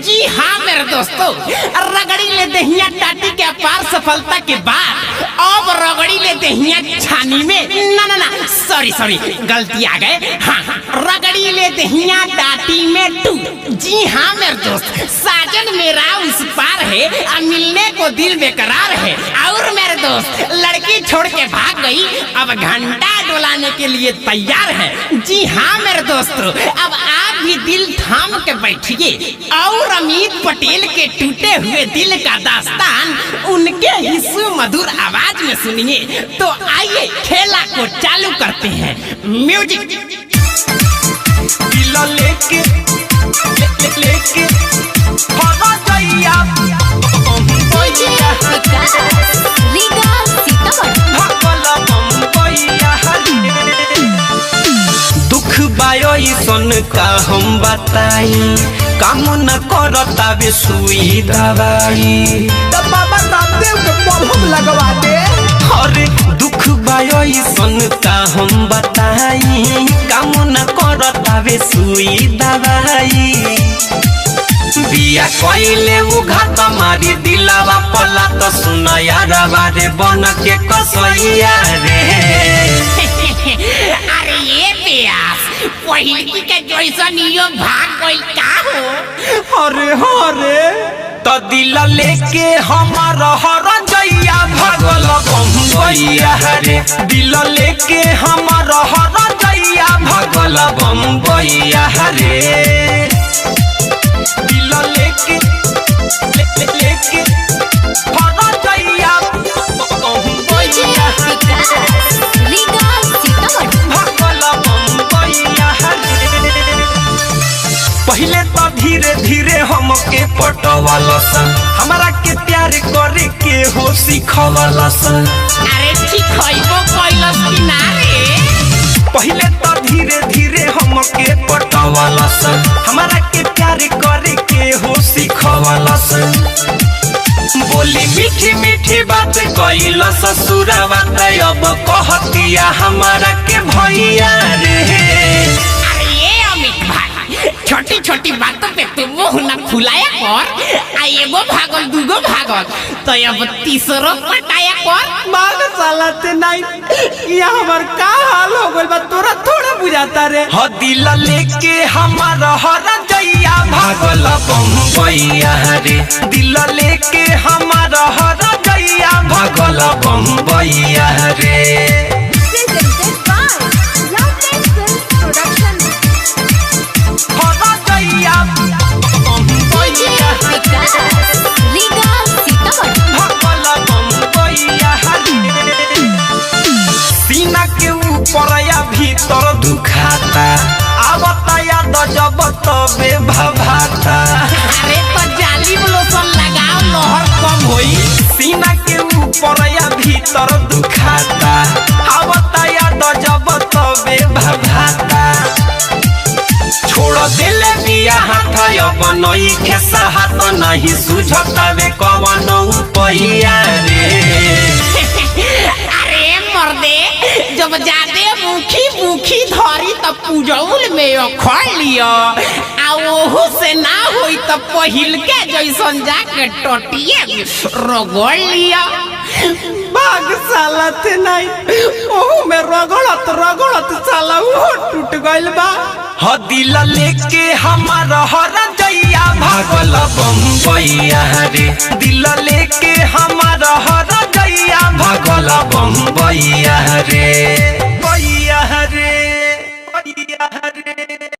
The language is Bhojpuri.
जी हाँ मेरे दोस्तों, रगड़ी ले दहिया टाटी के अपार सफलता के बाद अब रगड़ी ले दहिया छानी में, ना ना ना, सॉरी सॉरी, गलती आ गए। हाँ, रगड़ी ले दहिया टाटी में टू। जी हाँ मेरे दोस्त, साजन मेरा उस पार है और मिलने को दिल बेकरार है। और मेरे दोस्त, लड़की छोड़ के भाग गई, अब घंटा डोलाने के लिए तैयार है। जी हाँ मेरे दोस्तों, अब आप भी दिल थाम के बैठिए और अमित पटेल के टूटे हुए दिल का दास्तान उनके ही सुमधुर आवाज में सुनिए। तो आइए खेला को चालू करते हैं। म्यूजिक। दिल लेके ले ले लेके हरा जइया बम्बईया, भागल बम्बईया। दुख बायोई सन का हम बताई, काम न करता बे सुई दवाई। तब बाबा रामदेव के मलहम लगवा दे। अरे दुख बायोई सन का हम बताई, काम न करता बे सुई दवाई। बिया कइले उ घात मारी दिलावा पला तो सुन यारवा रे बन के कसैया रे। अरे ये प्यास पहिलकी के जैसन यो भाग गइल का हो? अरे अरे तो दिल लेके हमार हर जइया भागल बम्बईया रे। दिल लेके हमार हर जइया भागल बम्बईया रे। दिल लेके ले ले लेके हर जइया बम्बईया, भागल बम्बईया रे। पहले तो धीरे धीरे हमके पटवालस, हमरा के प्यार करे के हो सिखवालस। अरे ठीक होइबो कैलस कि ना रे? पहले तो धीरे धीरे हमके पटवालस, हमरा के प्यार करे के हो सिखवालस। बोली मीठी मीठी बात कैलस ससुरावा, अब कहतिया हमारा के भैया रे। अरे ये अमित भाई, छोटी छोटी बातों पे तू मुंह न फुलाया कर। आ एगो भागल दूगो भागल तो अब तीसरो पटाया कर। मांग साला ते नहीं, ये हमर का हाल हो गइल बा, तोरा थोड़ा बुझाता रे। ह दिल लेके हमार हर जइया भागल बम्बईया रे। दिल लेके हमार हर जइया भागल बम्बईया रे। Presented by Loveland Films Production. हर जइया बम्बईया, भागल बम्बईया रे। सीना के ऊपर या भीतर दुखाता, आवता याद जब तबे भभाता। अरे तो जालिम लोशन लगाओ, लहर कम होई। सीना के ऊपर या भीतर दुखाता, आवता याद जब तबे भभाता। छोड़ दिले बिया हाथ अब नई खेसा हाथ, नहीं सुझता वे कवन उपैया रे। अरे मर्दे, जब जादे मुखी मुखी धरी तब पूजौल में अखड़ लियो, आ ओहू से ना होई तब पहिल के जैसन जाके टटिए रगड़ लियो। भाग साला ते नहीं, ओहू में रगड़त रगड़त साला उहो टूट गइल बा। ह दिल लेके हमार हर जइया भागल बम्बईया रे। दिल लेके हमार हर जइया भागल बम्बईया रे। बइया रे, बइया रे।